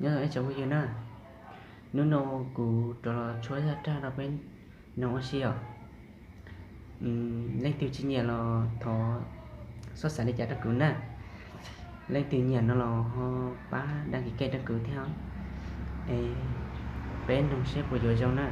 Nyob zoo ib tsoom phooj ywg na, hnub no kuv rov los tshuab zaj rag rau peb mloog ua si os. Leej twg tsis nyiam los thov xob xav li cas rau kuv na. Leej twg nyiam no los ho pab đăng ký kênh rau kuv thiab. Es peb mloog seb puas yuav zoo na.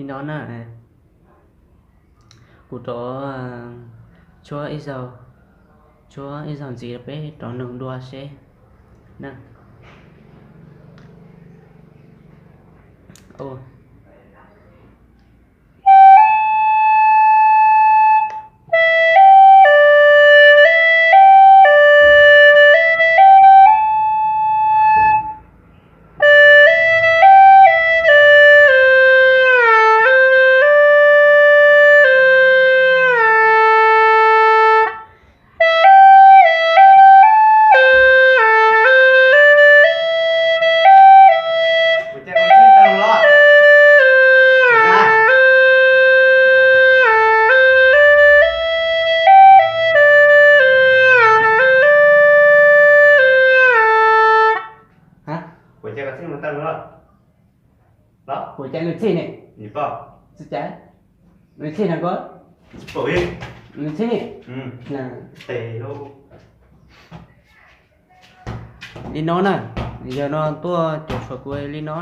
Li no na, kuv rov tshuab ib zaug, tshuab ib zaug ntxiv peb rov mloog dua seb na. Ua cas nws txhij ne? Txhij cas? Nws txhij na koj? Nws txhij. Li no na, yog no tuaj caum tshuav kuv li no.